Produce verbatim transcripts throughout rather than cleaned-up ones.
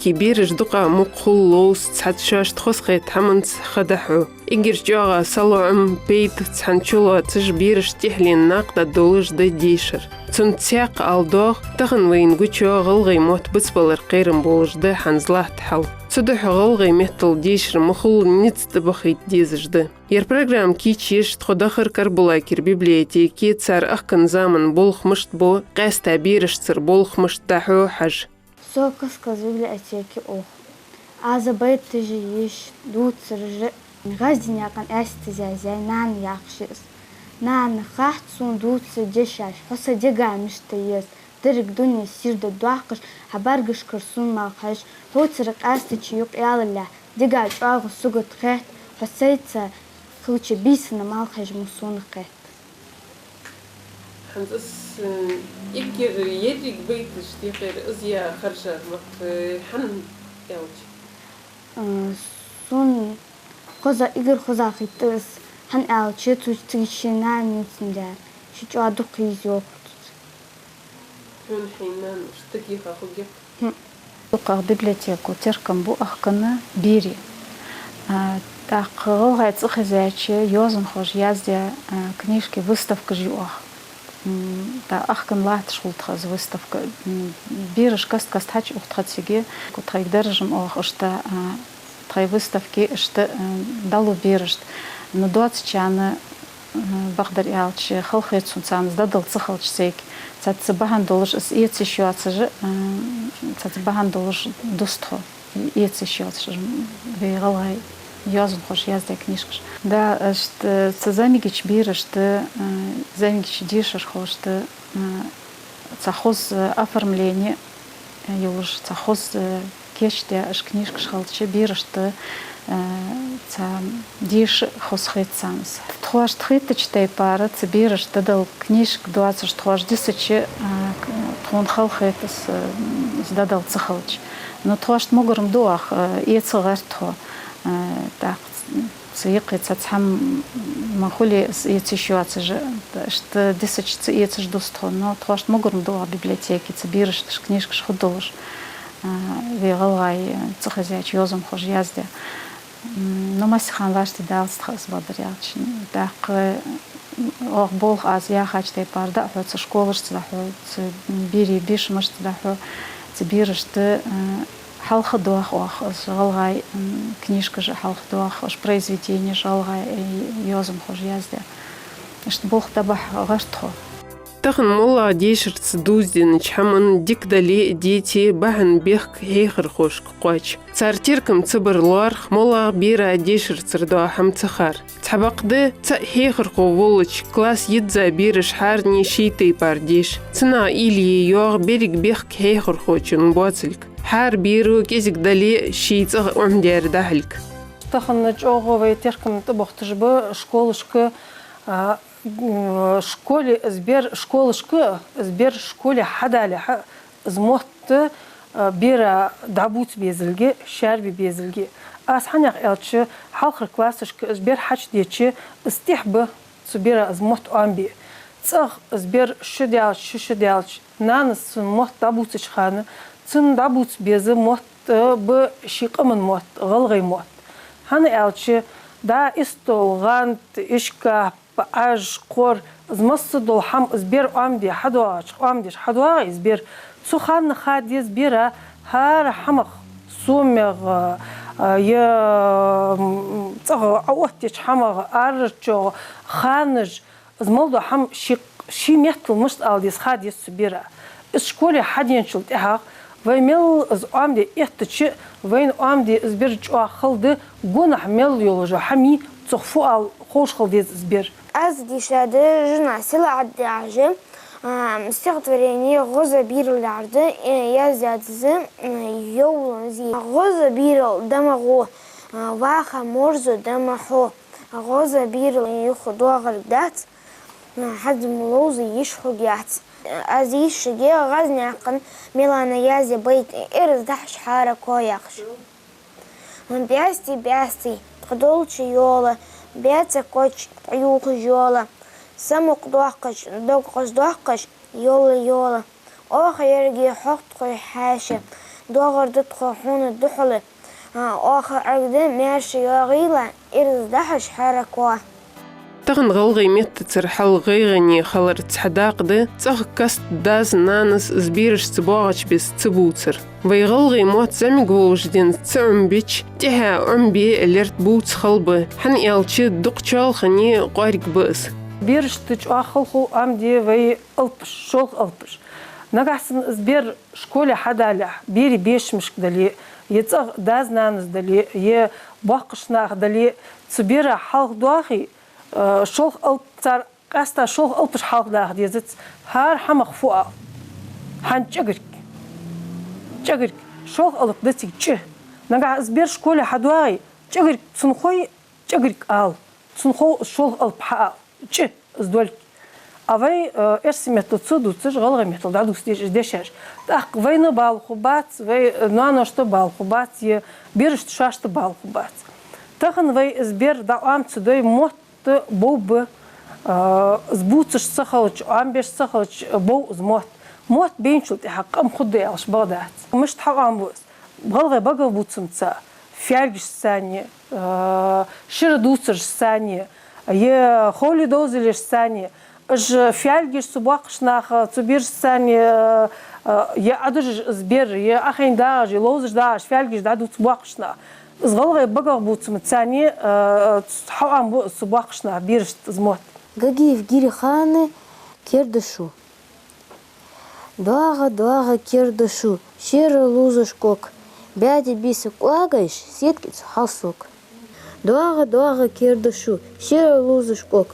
Аьхки бераш дукха мукъа хул ловза цхьацца шоашта хоза хетача хӀаманца ха дӀахьо. Эггара чӀоагӀа салоӀам, пайда цхьана чулоацаш берашта тӀехьленна накъадаргдолаш да дешар. Цунна цхьаькха ала доагӀа, тахан вайна гуча гӀалгӀай мотт бицбалара кхерам болаш да хӀанз латта хьал. Цудухьа гӀалгӀай меттала дешар ма хулла низ тӀабахийта дезаш да. Ер программа кийчъеш тхо дахар Карабулакера библиотеке, цар ахкан заман болх мишта бу, къаьстта берашцара болх мишта дӀахьо хьажа. Со Касказ библиотеке оах. Аз байташ еш, дувцараш, гӀаздийна яьккха аьсти зязяй нана яхаш я из. Нана, хатта сона дувца дешаш, хьо са дега мишта еза, деррига дуне сийрда доаккхаш, хьа бӀаргашкара сона мел хьежа, хьоцара къаьстача юкъ ялалехь, дега чӀоагӀа сагота хет, хьо сайца хилча бийсанна мел хьежа мо сона хет. ХӀанз аз, э, эггара еррига байташ декъера аз я харжар мотт, э, хӀана аьлча? Э, сона хоза, эггара хоза хетар аз, хӀана аьлча цу чу цига ший нана ницкъ даьр, ший чӀоагӀа дукха йиза йоахар цу чу. Хьона хьай нана иштта дика хургья? ХӀаъ. Дукхагӏа библиотеко теркам бу ахкан берий. А, тӏаккха гӏалгӏай цӏихезача йоазонхоша яздаь, а, книжкий выставкаш я оаха. М, тӏа ахкан латташ хул тха из выставка. М, бераш каст-каста хьачуухтха цига, тхайга даржам оаха иштта, а, тхай выставке иштта, а, дӏалу берашта. Ну, доацачарна, а, бакъдар аьлча, халахеташ царна из дӏадала ца хилча сайга. Цаца бахьан долаш из эца йиш йоацаш, а, цаца бахьан долаш дус тхо. Эца йиш йоацаш вай гӏалгӏай йоазонхоша яздаь книжкаш. Да, иштта цу замигача берашта, а, замигача дешархошта, а, цхьа хоза оформлени йолаш, цхьа хоза кийчдаь уж книжкаш хилча, берашта, а, цхьа деша хоза хет царна из. Тхоашта хетача тайпара цу берашта дӏадала книжка доацаш тхоаш дисача, а, к-, тхона халахет из, а, из дӏадала ца хилча. Но тхоашта могар-м ду оаха, а, эца гӏерт тхо, а, тӏаккха цу юкъе цхьа цхьа хӏама ма хуле из эца йиш йоацаш, иштта дисача ца эцаш дус тхо, но тхоашта могар-м ду оаха библиотеке цу берашта уж книжкаш хургдолаш, а, вай гӏалгӏай цӏихезача йоазонхоша яздаь. М, ну, массе хана лаьшта далац тха из, бакъдар аьлча. Тӏаккха оаха болх аз яхача тайпара дӏахьо цу школашца дӏахьо, цу берий бешамашца дӏахьо, цу берашта, а, хьалхадоах оаха из гӏалгӏай, м, книжкаш хьалхадоах, уж произведенеш гӏалгӏай, э, йоазонхоша яздаь. Иштта болх дӏабахьа гӏерт тхо. Тахан моллагӏа дешарца дувзаденнача хӏаман дика дале а, деце а бахьан бехк хьехархошка кхоач. Цар теркам ца бар лоархӏ, моллагӏа бера дешарцара дола хӏама ца хар. Цхьабакъда цаӏ хьехархо волча класс йизза бераш хӏаране ший тайпара деша. Цунах уйла е йоагӏа беррига бехк хьехархочун боацилга. Хӏара беро кӏезига дале а ший цӏагӏа Ӏомадаьр дахьалга. Тахан чӏоагӏа вай теркам тӏабохийташ ба школашка, а, м, школе из бер, школашка из бер школе хьадалехьа, из мотт, а, бера дӏабувца безилга, шаьрбе безилга. Аз хӏана аьлча, хьалхарча классашка из бер хьачудеча, из тӏехьа ба цу бера из мотт Ӏомабе. Цӏагӏа из бер шу даьлча, шу, шу даьлча, нанас цун мотт дӏабувцача хана, цун дӏабувца беза мотт, а, ба ший къаман мотт, гӏалгӏай мотт. Хӏана аьлча, дӏа истол, гӏанд, ишкаф, Ӏаж, кхор, из массадола хӏама из бер Ӏомаде хьадоагӏача, Ӏомадеш хьадоагӏа из бер. Цу хана ха деза бера хӏара хӏамах, сомагӏа, а, е, м, цӏагӏа Ӏооттадеча хӏамагӏа, арарчогӏа, ханаш, из мел дола хӏама ший, ший меттала мишта ала деза ха деза цу бера. Из школе хьаденачул тӏехьагӏа вай мел из Ӏомаде эттача, вайна Ӏомаде из бер чӏоагӏа хала да, гонахьа мел йола хӏама цох фу ала ховш хила деза из бер. Аз дийша да журнал «Сийлахь Ӏадда» яхаш, А, стихотворени «ГӀоза берал» яхар да, э, яздаьд из, э, Йовлан Зи. ГӀоза берал да ма гӀо, а, ваха морзо да ма хьо. ГӀоза берал юха доагӀарг дац, а, хьадам ловза йиш хургьяц. Аз йиш йиге ГӀазнакъан Милана яздаь байт, эрз дахьаш хьаракхо яхаш. Баьсти, баьсти, тхо долча йола, баьца коч тхо юхаш йола, самукъадоаккхаш, дог къоздоаккхаш, йола, йола. Оаха еррига хьох тхо хьаьша, доагӀар да тхо хьона духьала, а, оаха Ӏергда маьрша йоагӀийла, эрз дахьаш хьаракхо. Тахан гӀалгӀай меттацара хьал гӀайгӀане хилар цхьа дакъа да, цӀагӀа каст даьс-нанас из берашца боагӀача беса ца бувцар. Вай гӀалгӀай мотт зӀамига волаш денз ца Ӏомабича, тӀехьа Ӏомабе лерт бувца хала ба, хӀана аьлча дукха чоалхане кӀоарга ба из. Берашта чӀоагӀа хала хул Ӏомаде вай алапаш, шолха алапаш. Нагахьа санна из бер школе хьадалехь, берий бешамашка дале, е цӀагӀа даьс-нанас дале, е боккхийча наха дале, цу бера хьалхадоахе, э, шолха алап цар къаьстта шолха алапаш хьалхадаха дезац, хӀара хӀамах фу ала. ХӀана чӀагарг? ЧӀагарг. Шолха алап да цига чӀ. Нагахьа из бер школе хьадоагӀе, чӀагарг цунна хой, чӀагарг ала. Цунна хов из шолха алап хьаала. ЧӀ из долга. А вай, э, эрсий меттала ца дувцаш, гӀалгӀай меттала дӀадувца деш-, дешаш. ТӀаккха вайна бала хургбац, вай, э, ноаношта бала хургбац, е берашта шоашта бала хургбац. Тахан вай из бер дӀаӀома ца дой, мотт бов ба, а, из бувцаш ца хилча, Ӏомабеш ца хилча, бов из мотт. Мотт бейначул тӀехьагӀа къам хургда аьлча бакъ дац. Мишта хьаӀомабу из? ГӀалгӀай багах бувцамца, фаьлгашца, а, шира дувцарашца, е ховли довзалашца. Уж фаьлгаш цу боккхийча наха, цу берашца, а, а, е Ӏадужаш из бер, е Ӏохайна дагӀаш, е ловзаш дагӀаш, фаьлгаш дӀадувц боккхийча наха. Из гӀалгӀай багах бувцамца, а, хьаӀомабу из цу боккхийча наха берашца из мотт. Гагиев Гирихана «Керда шу». ДоагӀа, доагӀа, керда шу, шера лувзаш кок, баьде бийса кӀоагаш, сеткаца хьалсок. ДоагӀа, доагӀа, керда шу, шера лувзаш кок,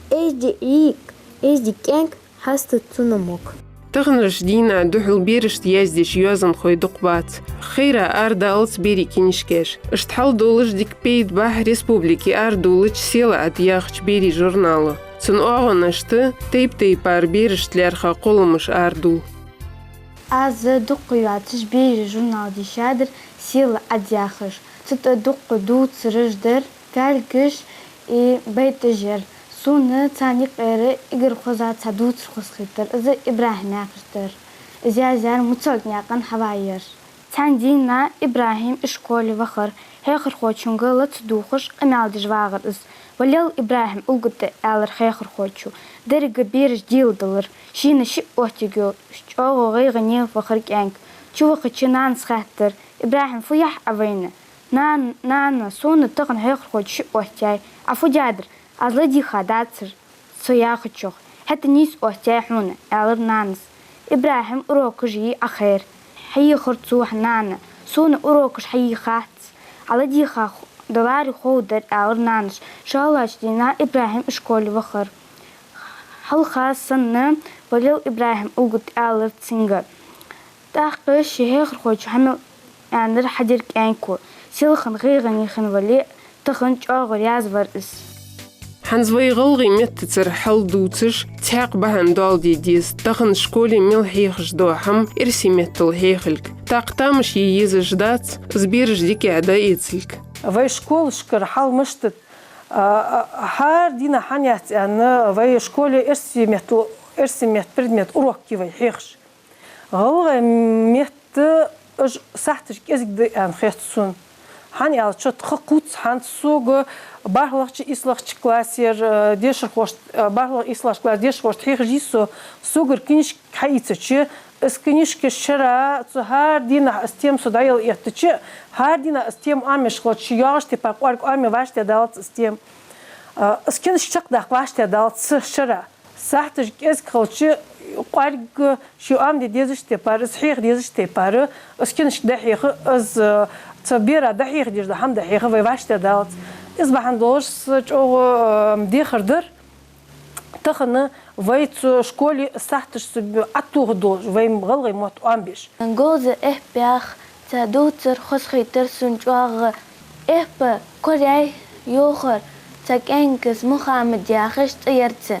эздий Ӏийк, эздий кӀаьнк, хьаста цунна мок. Таханарча дийнахьа духьал берашта яздеш йоазонхой дукха бац. Хайра арадалац берий книжкаш. Иштта хьалдолаш дика пайда бахьа республике арадоалача «Сийлахь Ӏад» яхача берий журнало. Цун оагӀонашта тайп-тайпара берашта лаьрхӀа кхолламаш арадул. Аз дукха йоацаш берий журнал дийшадар, «Сийлахь Ӏад» яхаш. Цу тӀа дукха дувцараш дар, фаьлгаш, и байташ яр. Сона царна юкъера эггара хоза цхьа дувцар хозахетар, из ИбрахӀим яхаш дар. Из яздаьр Муцалгнаькъан Хьава яр. Цхьан дийнахьа ИбрахӀим школе вахар. Хьехархочунга ла ца дувгӀаш, къамаьл деш вагӀар из. «Валел, ИбрахӀим, улгатӀа», — аьлар хьехархочо. Деррига бераш деладелар. Шийна шиъ оттаергйолаш чӀоагӀа гӀайгӀане вахар кӀаьнк. Чувахача нанас хаьттар: «ИбрахӀим, фу яхь Ӏа вайна?» «Нана, нана, сона тахан хьехархочо шиъ оттаяьй». «Ӏа фу даьдар?» «Аз ладийгӀа дацар со яхачох». «ХӀаьта нийса оттаяьй хьона», — аьлар нанас. ИбрахӀима урокаш йий Ӏохайра. Хьийхар цо: «Нана, сона урокаш хьайийхац. Ӏа ладийгӀа даларе ховргдар», — аьлар нанас. ШоллагӀча дийнахьа ИбрахӀим школе вахар. Хьалха санна: «Валел, ИбрахӀим, улгатӀа», — аьлар цунга. ТӀаккха ший хьехархочо хьа мел аьннар хьадир кӀаьнко. Селхан гӀайгӀане хинна вале а, тахан чӀоагӀа раьза вар из. ХӀанз вай гӀалгӀай меттацара хьал дувцаш, цхьаькха бахьан доаладе деза, тахан школе мел хьехаш дола хӀама эрсий меттала хьехилга. ТӀаккха тамаш е езаш дац из бераш дикагӀа дӀаэцилга. Вай школашкара хьал мишта да? А, а, хӀара дийнахьа хӀана яц аьнна, вай школе эрсий меттала, эрсий метта предмета урок я вай хьехаш. ГӀалгӀай метта уж сахьташ кӀезига да аьнна хет сона. ХӀана аьлча тха кхувц хӀанз сога бархӀлагӀча, ийслагӀча классера, э, дешархошта, э, бархӀлагӀа, ийслагӀча класса дешархошта хьехаш я со, согара книжка хьаийцача, из книжка шера цу хӀара дийнахьа из тема со дӀаяла эттача, хӀара дийнахьа из тема Ӏомаеш хилча, йоагӀача тайпара кӀоарга Ӏомае вӀаштӀехьадалац из тема. Э, из книжка чакхдаккха вӀаштӀехьадалац шера. Сахьташ кӀезига хилча, кӀоарга ше Ӏомаде дезача тайпара, из хьеха дезача тайпара, из книжка дӀахьеха, из, э, цу бера дӀахьеха дезаш дола хӀама дӀахьеха вай вӀаштӀехьадалац. Из бахьан долаш са чӀоагӀа, э, дехар дар. Тахан вай цу школе сахьташ цу б-, ӀотӀатоха долаш, вай гӀалгӀай мотт Ӏомабеш. Говза Эппа яха цхьа дувцар хозахийтар сона чӀоагӀа. Эппа кораяьй йоахар цхьа кӀаьнкас, Мухьаммад яхаш цӀи яр цун.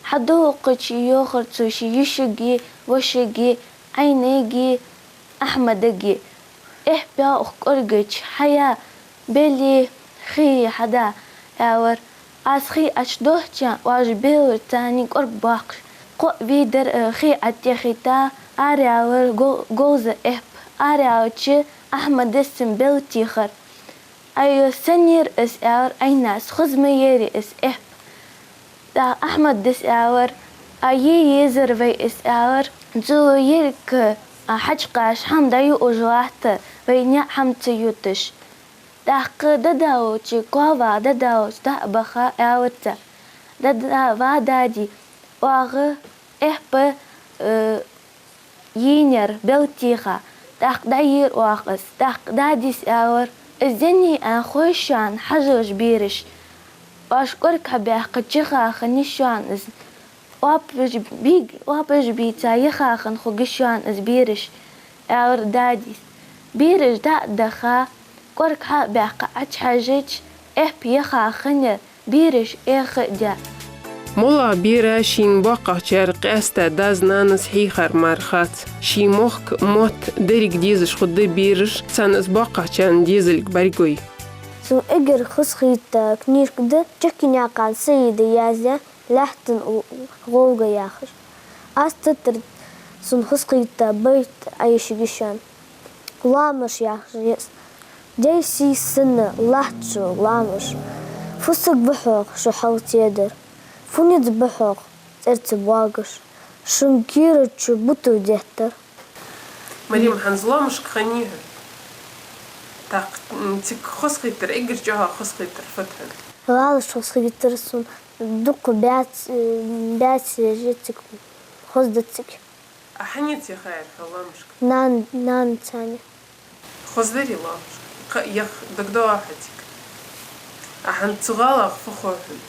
Хьадувхача йоахар цо ший йишийгеи, вошийгеи, Ӏайнегеи, Ахьмадагеи. Эппа укх кӀоргача хьаяь, бели, хий хьада, аьлар. Аз хий Ӏочудохьача, оаш белар царна кӀорг боаккхаш. Кхоъ вий дар, э, хий ӀотӀаяхийта, араяьлар Гов-, Говза Эппа. Араяьлча, Ахьмадас цун бел тийхар. Ай, санна яр из, аьлар Ӏайнас, хоза ма яр из, Эппа. ТӀаккха Ахьмадас аьлар: «А е езар вай из», аьлар. Цо еррига, а, хьакхаш хӀама дӀаюаш латт, вай наӀар хӀама ца юташ. ТӀаккха дӀадалача, коа вагӀа дӀадалача, дӀа а баха, аьлар цар: «ДӀа-, ва дади, оаха Эппа, э, енаяр бел тийха, тӀаккха дӀайийр оаха из». ТӀаккха дадас аьлар: «Из еннай аьнна хой шоана, хьажалаш, бераш? Оаш кӀорг хьабаьккха чухахиннай шоана из. Оапаш бий-, оапаш бийца яхахинна хургья шоана из, бераш», аьлар дадас. Бераш дӀа а даха, кӀорг хьа а баьккха Ӏочухьежача, Эппа яхахиннаяр, бераш эхха а даь. МоллагӀа бера шийна боккхагӀчар къаьстта дас-нанас хьийхар мара хац. Ший мохк, мотт деррига дезаш хургда бераша, царна из боккхагӀчарна дезалга бӀаргагой. Сона эггара хозахийтта книжка да Чаккенаькъан Саида яздаь «Лаьттан у-, гӀовгӀа» яхаш. Аз тӀатӀара сона хозахийтта байт Ӏайшига шоана. Лоамаш яхаш я из. Даьй сий санна латт шо, лоамаш. Фу саг ба хьох шо хьалтедар? Фу низ ба хьох цӀерца боагаш? Шун кийрача бутал деттар. Марем, хӀанз лоамашка хиннай хьо? ТӀаккха, м, цига хозахийтар, эггара чӀоагӀа хозахийтар фуд хьона? ГӀалаш хозахийтар сона, дукха баьц-, баьцеи цига хоза да цига. А хьанца яхаяр хьо лоамашка? Нан-, нанацани. Хоза дарий лоамашка? Кхы а яха дагадоагӀий хьа цига? А хӀанз цу гӀалах фу хой хьона?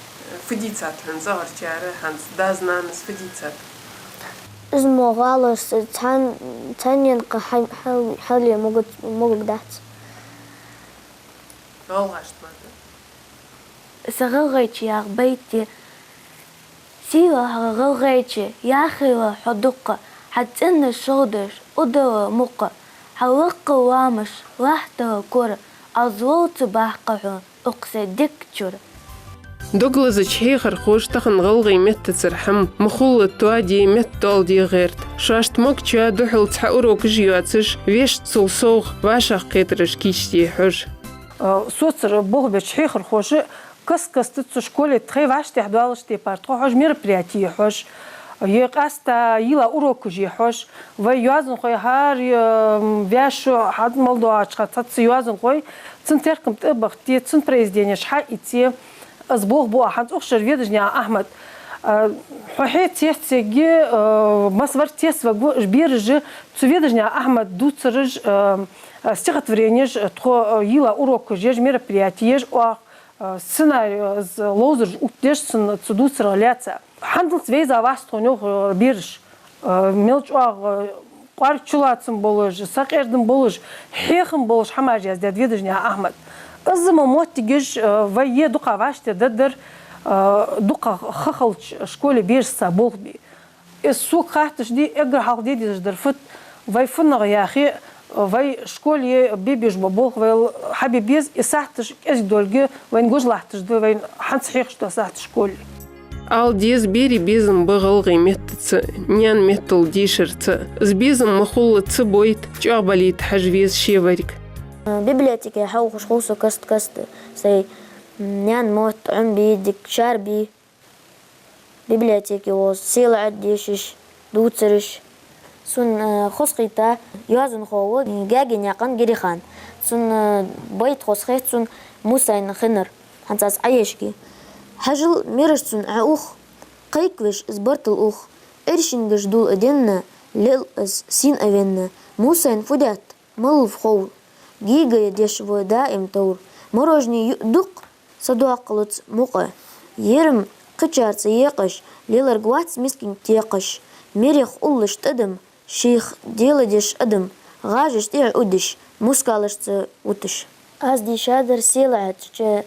Фу дийцад хьона цӀагӀарчар, хӀанз дас-нанас фу дийцад? Из мо гӀалаш цхьан-, цхьаннена кхы хьа-, хьал-, хьале могаг-, могаргдац. ГӀалгӀашта мара да. Са ГӀалгӀайче яха байт я. Сийлахь ГӀалгӀайче, яхийла хьо дукха, хьа цӀенна шовдаш, удала мукъа, хьа лакха лоамаш, лахьта кора, аз ловца баккха хьона укх сай дегчура. Дог лазача хьехархоша тахан гӀалгӀай меттацара хӀама, мухӀалла тоаде, меттадоаладе гӀерт. Шоашта могача духьал цхьа урокаш йоацаш, вешта цул совгӀа вӀашагӀкхетараш кийчде хьож. Э, соцара болх беча хьехархоша каст-каста цу школе тхоай вӀаштӀехьадоалаш тайпара тхо хьож, мероприяти е хьож, е къаьстта йийла урокаш е хьож. Вай йоазонхой хӀара, э, ваьшо хьа мел доагӀача хана цхьацца йоазонхой, цун теркам тӀабахийте, цун произведенеш хьаийце, из болх бу аз хӀанз укх шера Ведажнаькъан Ахьмад. Э, хьо хье цецеги, э, масса вар цецваргва, уж бераш а цу Ведажнаькъан Ахьмада дувцараш, э, стихотворенеш, тхо, э, йийла урокаш еш, мероприяти еш, оаха, э, сценарий, э, з-, ловзараш оттадеш цун, цу дувцарах лаьца. ХӀанзалца вайза вац тхона, йоах, э, бераш. Э, мел чӀоагӀа, э, кӀоарга чулоацам болаш, сакъердам болаш, хьехам болаш хӀамаш яздаьд Ведажнаькъан Ахьмада. Из мо моттигаш, э, вай е дукха вӀаштӀехьадаргдар, э, дукха ха хилча школе берашца болх бе. Из сога хаьттача, ди эггара хьалха де дезаш дар фуд, вай фуннагӀа яхе, вай школе бе безаш бола болх вай хьабе беза, из сахьташ кӀезига долга вайна гож латташ да, вайна хӀанз хьехаш дола сахьташ школе. Ала деза, берий безам ба гӀалгӀай меттаца, наьна меттала дешарца. Из безам мухӀалла ца бойта, чӀоагӀбалийта хьажа веза шеварг. Библиотеке хьаухаш хул со каст-каста, сай наьна мотт Ӏомабе, дика шаьра бе. Библиотеке вовза, сийлахь Ӏадешаш, дувцараш. Сона, э, хозахийтта йоазонхо ва Гаьгенаькъан Гирихан. Цун, э, байт хозахет сона Мусайна хиннар, хӀанз аз Ӏайешаргья. Хьажал, мераш цун Ӏоух, кхайкавеш из бартал ух. Ӏиршингаш дул а денна, лел из сийна а венна. Мусайна фу даьд, малав ховр, гийгай деш ва даим товр. Мороженое юа дукха, са доаккхалца мукъа. Ер-м кхычарца екъаш, леларгвац мискинга текъаш. Мерех уллаш тӀадам, шийх деладеш адам, гӀажаш тӀехьа удаш, мускалашца уташ. Аз дийшадар селаӀа чу, э,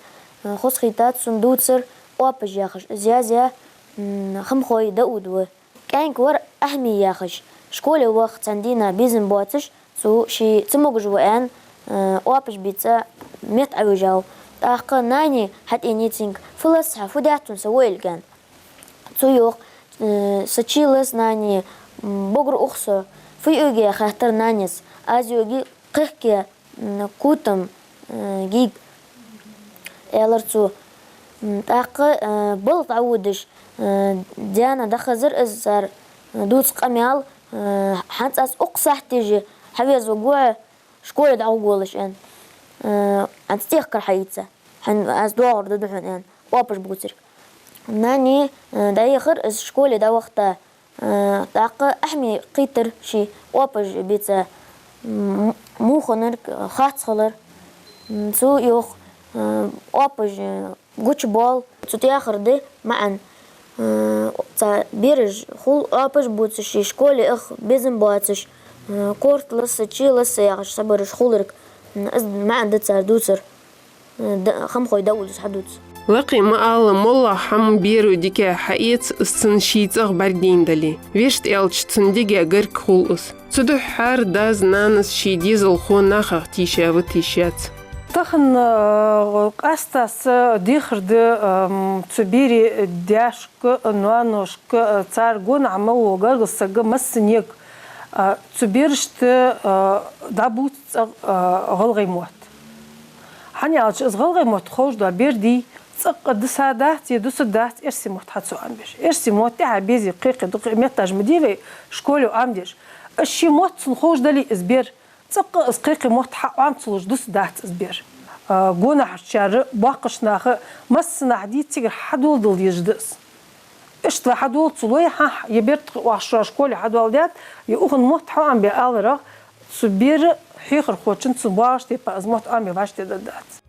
хоза хийтад сона дувцар, «Оапаш» яхаш. Из язъяь, м, Хамхой Дауд ва. КӀаьнк вар Ахьми яхаш. Школе ваха цхьан дийнахьа безам боацаш, цо ше ца могаш ва аьнна, э, оапаш бийца метта Ӏовижав. ТӀаккха нани хьатӀаеннай цунга: «Фу латт хьа, фу даьд хьона са воалга?» аьнна. Цо йоах: «Э, са чий лаз, нани, м, богар ух со». «Фу йоагий?» — хаьттар нанас. «Аз йоагий кхехке, м, котам, э, гӀийг», — аьлар цо. М, тӀаккха, э, балха дӀаводаш, э, даьна дӀахазар из цар дувца къамаьл, э, хӀанз аз укх сахьте же хьавеза вагӀа школе дӀагӀоргволаш аьнна. Э, хӀанз тӀехкар хьаийца, хӀанз аз доагӀар да хьона аьнна, оапаш бувцарг. Нани, э, дӀаехар из школе дӀавахийта. Э, тӀаккха Ахьми кхийтар ше оапаш бийца, м-, муханарг хац хилар. М, цо йоах, э, оапаш, э, гучабоал, цу тӀехьара ди маӀан, э, цхьа бераш хул оапаш бувцаш, ший школе аха безам боацаш, э, корта ласса, чий ласса яхаш цхьабараш хуларг. М, из маӀан да цар дувцар. Э, да, Хамхой Даудас хьадувц. Лакхе ма алла, моллагӀа хӀама беро дика хьаэц из цун ший цӀагӀа бӀаргадайна дале. Вешта аьлча, цун дега гарга хул из. Цудухьа хӀара дас-нанас ший дезалхо нахах тийша ва, тийша яц. Тахан, э, къаьстта са дехар да, эм, цу берий даьшка, ноаношка, э, цар гонахьа мел вола гаргара сага массанега, э, цу берашта, э, дӀабувца цӀагӀа, э, гӀалгӀай мотт. ХӀана аьлча, из гӀалгӀай мотт ховш дола бер дий, цӀаккха дусаргдац е дусаргдац эрсий мотт хьа ца Ӏомабеш. Эрсий мотт тӀехьа безе кхы-кхы дукха метташ ма дий вай школе Ӏомадеш. Из ший мотт цунна ховш дале из бер, цӀаккха из кхы-кхы мотт хьа Ӏомаца луш дусаргдац из бер. А, гонахьарчар, боккхагӀча наха, массанахьа дий, цигара хьадоладала дезаш да из. Иштта хьадола ца лой, хьа, е бер тха оаха шо школе хьадоаладаьд, е укхун мотт хьаӀомабе аларах, цу бера хьехархочунна цун боагӀача тайпара из мотт Ӏомабе вӀаштӀехьадаргдац.